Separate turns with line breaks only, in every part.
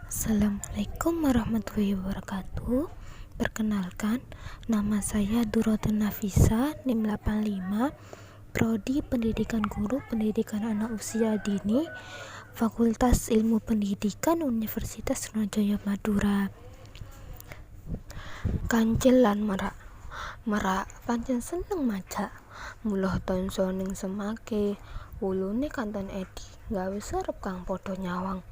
Assalamualaikum warahmatullahi wabarakatuh. Perkenalkan, nama saya Durotun Nafisa, NIM 85, Prodi Pendidikan Guru Pendidikan Anak Usia Dini, Fakultas Ilmu Pendidikan Universitas Trunojoyo Madura. Kancil lan Merak. Merak pancen seneng macak. Mula tansa ning semake, wulune katon edi gawe serep kang padha nyawang.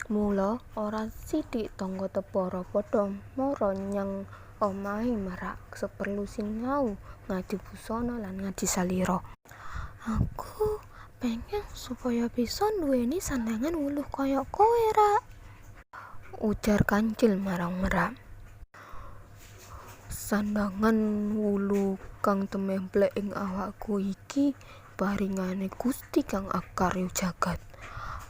Mula ora sithik tangga tepara padha mara nyang omahe Merak seperlu sinau ngadi busana lan ngadi salira. "Aku pengen supaya bisa nduweni sandhangan wulu kaya kowe, Rak," ujar Kancil marang Merak. "Sandhangan wulu kang tememplek ing awakku iki paringane Gusti kang akarya jagad.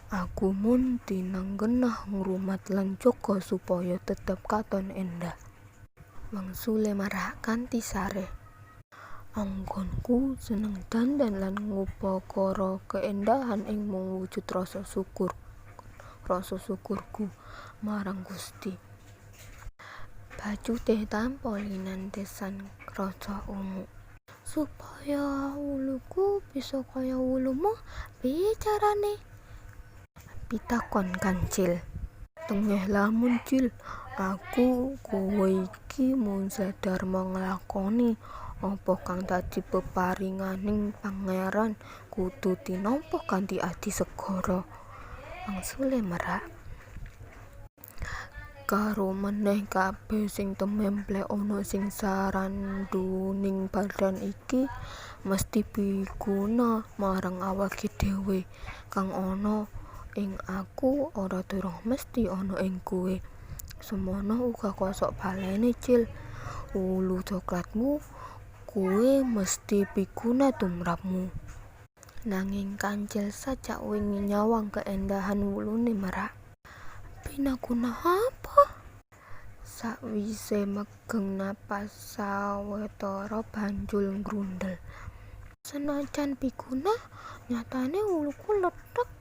Aku mung tinanggenah ngrumat lan njaga supaya tetep katon endah," wangsule Merak kanthi sareh. "Anggonku seneng dandan lan ngupakara keendahan iku mung wujud rasa syukurku marang Gusti. Bacute tanpa linantesan rasa umuk. Supaya wuluku bisa kaya wulumu, piye carane?" pitakon Kancil. "Tengeh lamun, Cil. Aku kowe iki mung sadarma nglakoni apa kang dadi peparinganing Pangeran kudu tinampa kanthi ati segara," wangsule Merak. "Karo meneh kabeh sing tememplek ana ing saranduning badan iki mesthi piguna marang awake dhewe. Kang ana ing aku ora durung mesthi ana ing kowe. Semono uga kosok balene, Cil. Wulu coklatmu kuwi mesthi piguna tumrapmu." Nanging Kancil sajak wingi nyawang keendahan wulune Merak. "Pinaguna apa?" Sakwise megang napas sawetara banjur nggrundel. "Senajan piguna, nyatane wuluku lethek.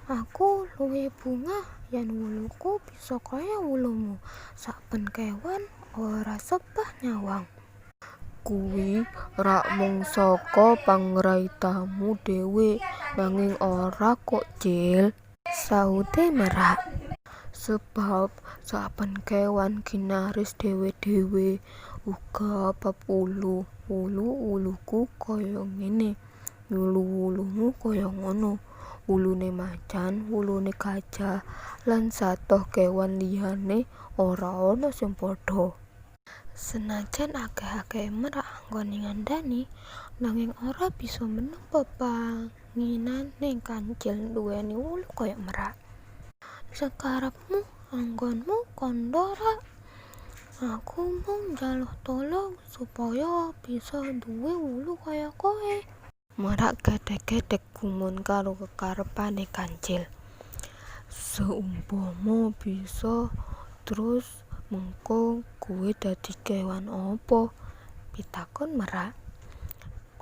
Aku luwih bungah yen wuluku bisa kaya wulumu. Saben kewan ora sebah nyawang." "Kuwi rak mung saka pangraitamu dhewe, nanging ora kok, Cil," sahute Merak. "Sebab saben kewan ginaris dhewe-dhewe. Uga bab wulu, wulu-wuluku kaya ngene, wulu-wulumu kaya ngono. Wulune macan, wulune gajah, lan satoh kewan liyane ora ana sing padha." Senajan akeh-akehe Merak anggone ngandhani, nanging ora bisa meneng pepanginane Kancil nduweni wulu kaya Merak. "Sakarepmu anggonmu kandha, Rak. Aku mung njaluk tulung supaya bisa duwe wulu kaya kowe." Merak gedhek-gedhek gumun karo kekarepane Kancil. "Seumpama bisa, trus mengko kowe dadi kewan apa?" pitakon Merak.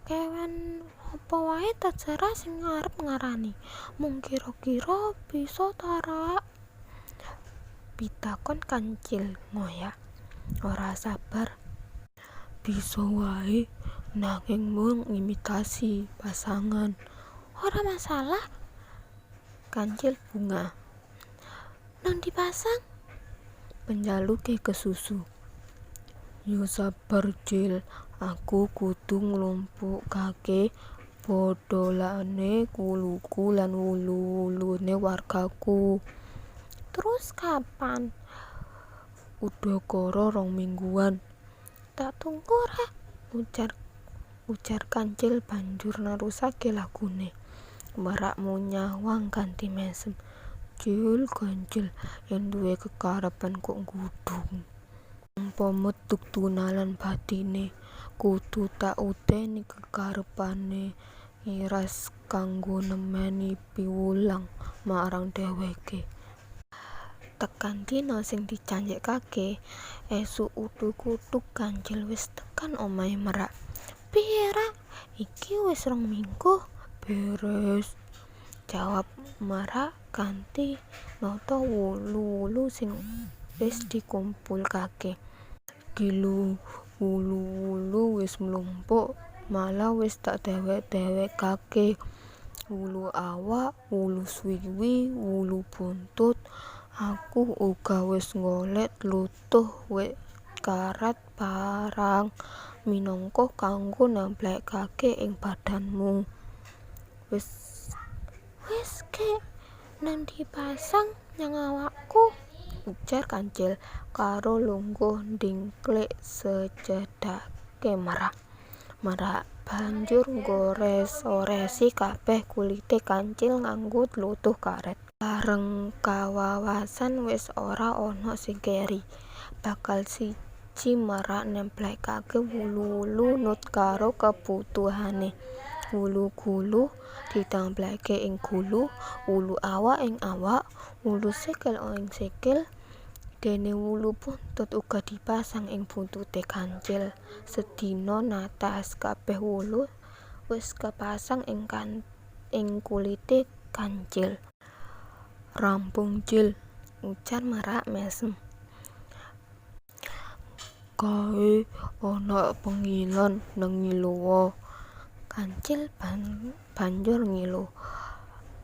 "Kewan apa wae terserah sing arep ngarani. Mung kira-kira bisa ta, Rak?" pitakon Kancil ngoyak, ora sabar. "Bisa wae, nanging mung imitasi pasangan." "Ora masalah." Kancil bungah. "Nang dipasang?" penjaluke kesusu. "Yo sabar, Cil. Aku kudu nglumpukake bodholane wuluku lan wulu-wulune wargaku." "Trus kapan?" "Udakara 2 mingguan." "Tak tunggu, Rak," ujar Kancil banjur nerusake lakune. Merak mung nyawang kanthi mesem. "Cil, Kancil, yen duwe kekarepan kok nggudu. Umpama tunalan batine, kudu tak udeni kekarepane ngiras kanggo nemeni piwulang marang dheweke." Tekan dina sing dijanjekake, esuk uthuk-uthuk Kancil wis tekan omahe Merak. "Piye, Rak? Iki wis 2 minggu." "Beres," jawab Merak kanthi nata wulu-wulu sing wis dikumpulake. Iki lho, wulu-wulu wis mlumpuk, malah wis tak dewek-dewekake. Wulu awak, wulu swiwi, wulu buntut. Aku uga wis golek tlutuh wit karet parang minangka kanggo nemplekake ing badanmu. Wis gek ndang dipasang nyang awakku, ujar Kancil karo lungguh ndingklik sacedhake Merak. Merak banjur nggores-oresi kabeh kulite Kancil nganggo tlutuh karet. Bareng kawawasan wis ora ana sing keri. Bakal siji Merak nemplekake wulu-wulu nut karo kebutuhane. Wulu gulu ditempleke ing gulu, wulu awak ing awak, wulu sikil ing sikil, dene wulu buntut uga dipasang ing buntute Kancil. Sedina natas, kabeh wulu wis kepasang ing kulite Kancil. Rampung, Cil, ujar Merak mesem. Kae ana pengilon, ndang ngiloa. Kancil banjur ngilo.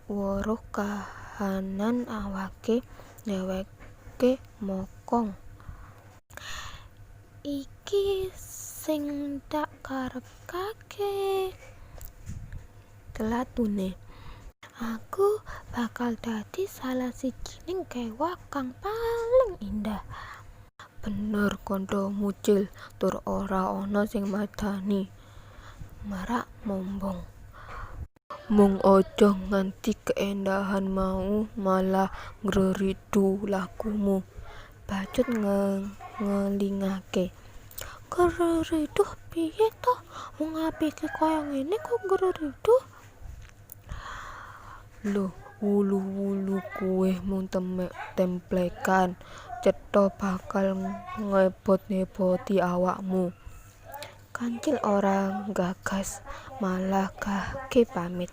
Weruh kahanan awake, dheweke mokong. Iki sing tak karepake, tlatune. Aku bakal dadi salah sijining kewan kang paling endah. Bener kandhamu, Cil, tur ora ana sing madani, Merak mombong. Mung aja nganti keendahan mau malah ngreridu lakumu, Bacut ngelingake. Ngreridu piye to? Wong apike kaya ngene kok ngreridu? Lho, wulu-wulu kuwe mung templekan, cetha bakal ngebot-ngeboti awakmu. Kancil ora nggagas, malah gaghe pamit.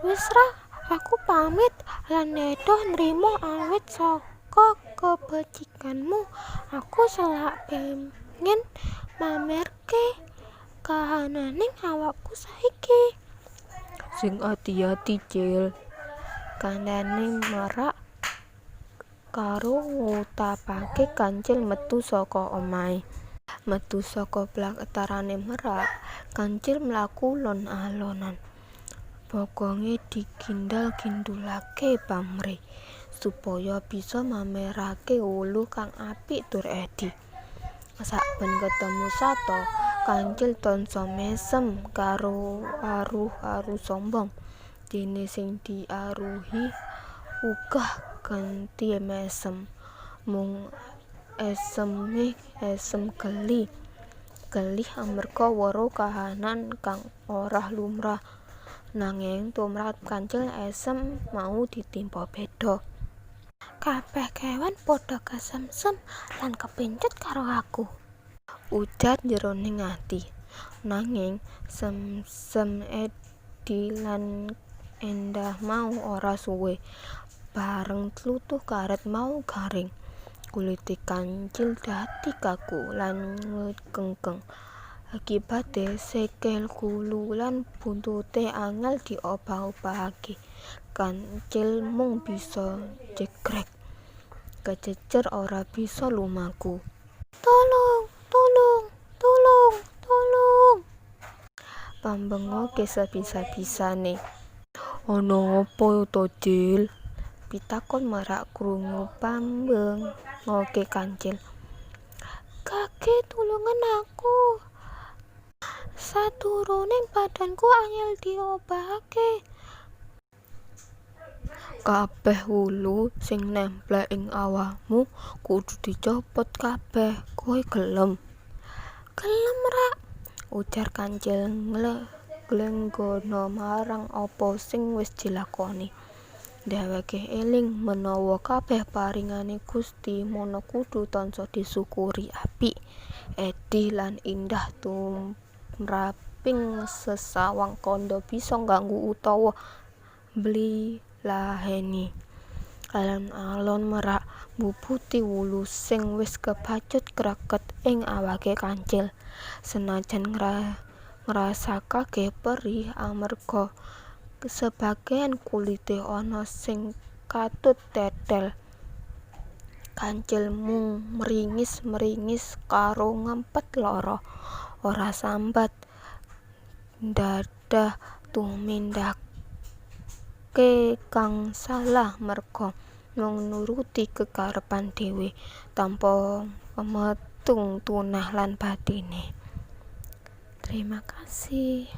Wis, Rak, aku pamit lan ethuh nrima awit saka kebecikanmu. Aku selak pengin mamerke kahananing awakku saiki. Sing ati-ati, Cil, kandhane Merak karo ngutapake Kancil metu saka omahe. Metu saka plataran Merak, Kancil mlaku lon-alonan. Bokonge digindhal-gindhulake pamrih supaya bisa mamerake wulu kang apik tur edi. Saben ketemu sato, Kancil tansah mesem karo aruh-aruh sombong. Dene sing diaruhi uga ganti mesem. Mung eseme esem geli. Geli amarga weruh kahanan kang ora lumrah. Nanging tumrap Kancil esem mau ditimpa beda. Kabeh kewan padha kesemsem lan kepincut karo aku, ujar jeroning ati. Nanging semsem edi lan endah mau ora suwe. Bareng tlutuh karet mau garing, kulite Kancil dadi kaku lan ngekengkeng. Akibate, sikil, gulu lan buntute angel diobah-obahake. Kancil mung bisa jegreg, kececer ora bisa lumaku. Tulung, tulung, tulung, tulung, pambengoke sebisa-bisane. Ana apa to, Cil? Pitakon Merak krungu pambengoke Kancil. Gage tulungen aku. Saturuning badanku angel diobahake. Kabeh wulu sing nemplek ing awakmu kudu dicopot kabeh. Kowe gelem? Gelem, Rak, ujar Kancil nglenggana marang apa sing wis dilakoni. Dheweke eling menawa kabeh paringane Gusti Mana kudu tansah disukuri. Apik, edi lan indah tumraping sesawang kandha bisa ngganggu utawa mblilekake. Laheni. Alon-alon Merak mbubuti wulu sing wis kebacut kreket ing awake Kancil. Senajan ngrasakake perih amarga sebagean kulite ana sing katut tetel, Kancil mung mringis-mringis karo ngempet lara, ora sambat ndadah tumindake kang salah merga mung nuruti kekarepan dhewe tanpa metung tunah lan batine. Terima kasih.